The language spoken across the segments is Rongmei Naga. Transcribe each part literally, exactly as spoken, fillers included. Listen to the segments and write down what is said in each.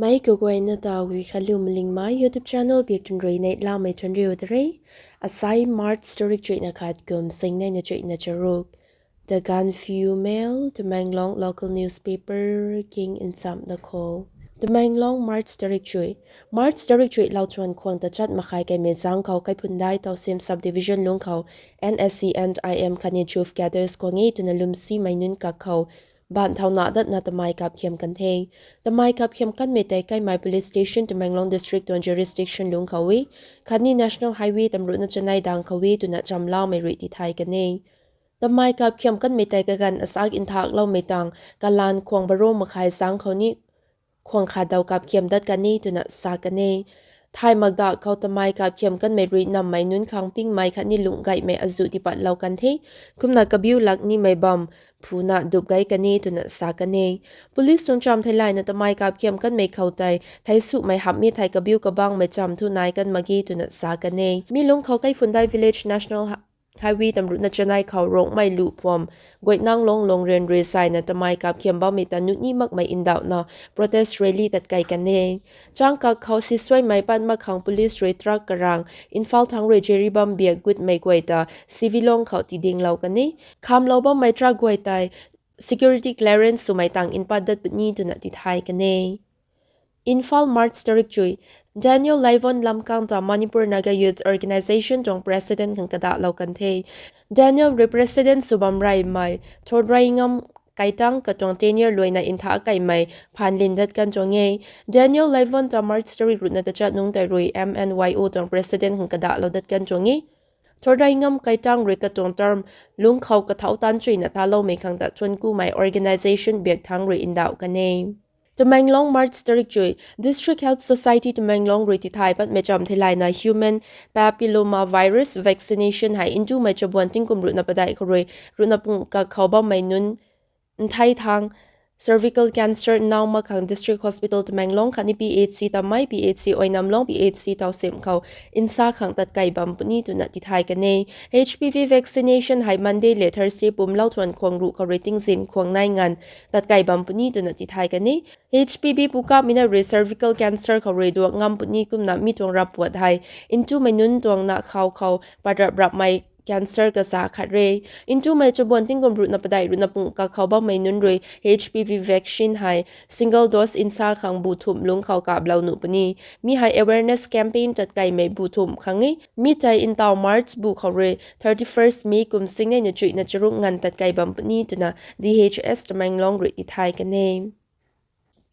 Mei kaguayna ta Guikhanliu Malingmei YouTube channel biak tun rui neihlamei tun riu de re. Asai March tarik chuihna khat kum singneina chuihna charuk. The Gaanphiu Mail, Tamenglong local newspaper king nsam da kho. Tamenglong, March tarik chuih. March tarik chuih lou thuan khwang ta chat makhai kaimei zang khou Kaiphundai Tousem Subdivision lungc khou N S C N I M khatni Youth Cadres khwang e twna lwmsimei nunc kak khou baanc thauna datna tamei kapkhiam kan the. Tamei kapkhiam kanmei tei Kaimei Police Station, Tamenglong District tuang jurisdiction lungc khou e, khatni National Highway tamruhna chanei dang khou e twna chamlaumei rui tithay kan e. Tamei kapkhiam kanmei tei kaganv asak nthakloumei tang kalan khwang baro makhai zang khou ni khwang khat daw kapkhiam dat kan e twna sa kan e. Thay makdak khou tamei kapkhiam kanmei rui nammei nunc khang pingmei khatni lungh gaymei azuh tipatlou kan the. Kumna kabiu lak nimei bam phuna dup gay kan e twna sa kan e. Police tuang cham theilayna tamei kapkhiam kanmei khou tei theisumei hapmi thei kabiu kabangmei cham thu nai kan mak ge twna sa kan e. Mi lungc khou Kaiphundai Village National Highway tamruhna chanei khou Rongmei luh phuam Guainanglong Longrian rui saina tamei kapkhiam bammei ta nuh ni makmei ndauhna protest rally tatkei kan e. Changkak khou sisuaimei pat mak khang police rui truck karang Imphal thangc rui Jiribam biak gutmei guay ta Shillong khou tidinglou kan e. Khamlou bammei truck guay tei security clearance swmei tang npat dat puni twna tithay kan e. Imphal, March tarik chuih. Daniel Laivon Lamkang ta Manipur Naga Youth Organisation tuang president khang kadahlou kan the. Daniel rui president sw bam reymei Thordraingam Kaitang katuang tenure luaina ntha kaimei phaan lin dat kan tuang e. Daniel Laivon ta March tarik ruhna tachat nungc tei rui M N Y O tuang president khang kadahlou dat kan tuang e. Thordraingam Kaitang rui katuang term lungc khou kathau taanc chuina taloumei khang ta chuan kumei organisation biak thangc rui ndauh kan e. Tamenglong, March tarik chuih. District Health Society Tamenglong rui tithay patmei cham theilayna human papillomavirus vaccination hei ntumei chabuan tingkum ruhna padeih khou rui ruhna pung kak khou bammei nunc nthei thang cervical cancer nau mak khang District Hospital Tamenglong khatni P H C Tamei, P H C Oinamlong, P H C Tousem khou nsa khang tatkei bam puni twna tithay kan e. H P V vaccination hei Monday le Thursday pumlou thuan khwang ruh khou rui tingzin khwang nai nganv tatkei bam puni twna tithay kan e. H P V pukapmei na rui cervical cancer khou rui duak ngam puni kumna mi tuang rap puat hei ntumei nunc tuang na khou khou pat rap rapmei cancer kaza khat re. Ntumei chabuan tingkum ruhna padeih ruhna pung kak khou bammei nunc rui H P V vaccine hei single dose nsa khang bu thumh lungc khou kaplou nuh puni. Mi hei awareness campaign tatkeimei bu thumh khang e. Mi tei ntaw March bu khou rui thirty-first May kum singneina chuihna charuk nganv tatkei bam puni twna D H S Tamenglong rui tithay kan e.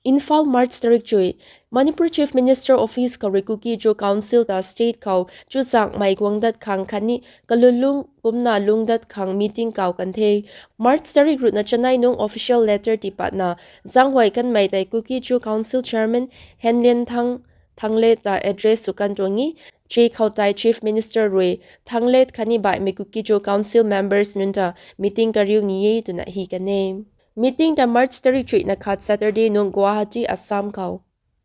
Imphal, March tarik chuih. Manipur Chief Minister Office khou rui Kuki-Zo Council ta state khou chuzaenghmei guang dat khang khatni kalulung kumna lungc dat khang meeting kau kan the. March tarik ruhna chanei nungc official letter tipatna zaenghuay kanmei tei Kuki-Zo Council Chairman Henlianthang Thanglet ta address sw kan tuang e. Chi khou tei Chief Minister rui Thanglet khatni baihmei Kuki-Zo Council members nunc ta meeting kariu ni e twna hi kan e. Meeting ta March tarik chuihna khat Saturday nungc Guwahati, Assam khou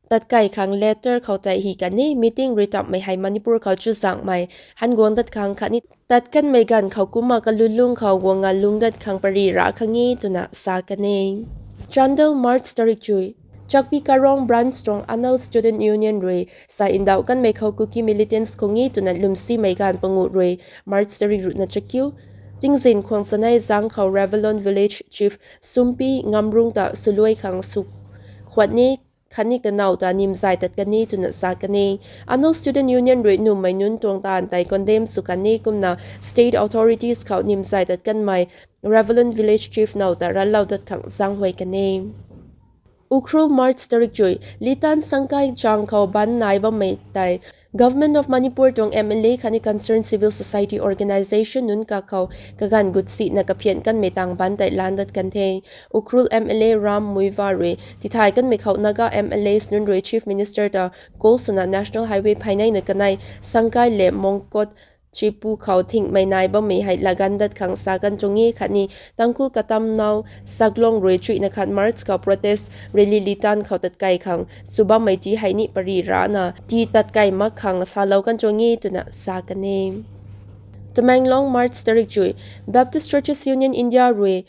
tatkei khang letter khou tei hi kan e. Meeting rui tammei hei Manipur khou chuzaenghmei han guang dat khang khatni tat kanmei ganv khou kumna kalulung khou guang nga lungc dat khang pary ra khang e twna sa kan e. Chandel, March tarik chuih. Chakpi Karong Branch tuang Anal Student Union rui sa ndauh kanmei khou Kuki militants khang e twna lwmsimei ganv panguh rui March tarik ruhna chakiu tingzin khwang chanei zaeng khou Ravelon Village Chief Sumpi Ngamrung ta swluai khang sw khwat ni khatni kanow ta nimzay tat kan e twna sa kan e. Anal Student Union rui nummei nunc tuang taanv tei condemn sw kan e kumna state authorities khou nimzay tat kanmei Ravelon Village Chief now ta rallou dat khang zaenghuay kan e. Ukhrul, March tarik chuih. Litan Sangkai chang khou ban nai bammei tei Government of Manipur tuang M L A khatni concerned civil society organisation nunc kak khou kaganv gutsina kaphian kanmei tang ban tei lan dat kan the. Ukhrul M L A Ram Muivah rui tithay kanmei khou Naga M L As nunc rui Chief Minister ta call swna National Highway pheyneina kanei Sangkai le Mongkot Chipu khou thingmei nai bammei hei lagan dat khang sa kan tuang e khatni Tangkhul katam now Saklong rui chuihna khat March khou protest rally Litan khou tatkei khang sw bammei ti hei ni pary rana ti tatkei mak khang salou kan tuang e twna sa kan e. Tamenglong, March tarik chuih. Baptist Churches Union India rui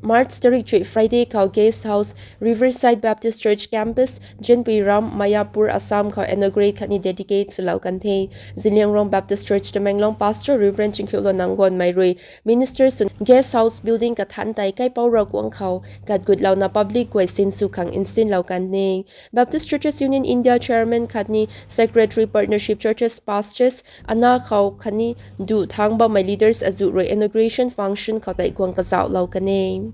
March tarik chuih Friday khou Guest House, Riverside Baptist Church Campus, Jinpui Ram, Mayapur, Assam khou inaugurate khatni dedicate swlou kan the. Zeliangrong Baptist Church Tamenglong Pastor Reverend Chingkhiulou Nanggonmei rui minister sw Guest House building kathan tei kaipouc Ravguangc khou katgutlouna public guay sinsw khang nsinlou kan e. Baptist Churches Union India Chairman khatni Secretary Partnership Churches Pastors ana khou khatni duh thangc bammei leaders azuh rui inauguration function khou tei guang kazauhlou kan e.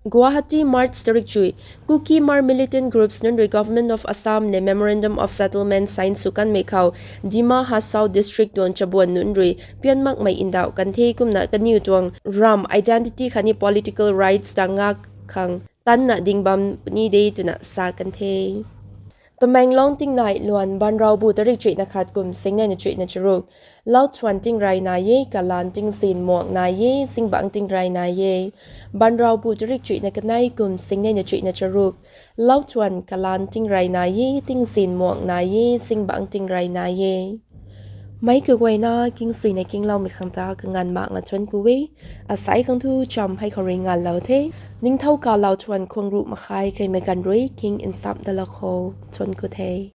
Guwahati, March tarik chuih. Kuki-Hmar militant groups nunc rui Government of Assam le Memorandum of Settlement sign sw kanmei khou Dima Hasao District tuang chabuan nunc rui pian makmei ndauh kan the kumna kaniw tuang ramv identity khatni political rights ta ngak khang tanna ding bam puni de twna sa kan the. Tamenglong tingnai luan Banraubu tarik chuihna khat kum singnei na chuihna charuk. Lauthuan tingrey nai e, kalan tingzin muang nai e, zingbangc tingrey nai e. Banraubu tarik chuihna kanei kum singnei na chuihna charuk. Lauthuan kalan tingrey nai e, tingzin muang nai e, zingbangc tingrey nai e. Meic kaguayna kingsuina kingloumei khang ta kanganv mak nga thuanc ku e. Asai khang thu cham hei khou rui nganvlou the. Ningthou kalou thuan khwang ruh makhai kaimei ganv rui king nsap dalou khou thuanc ku the.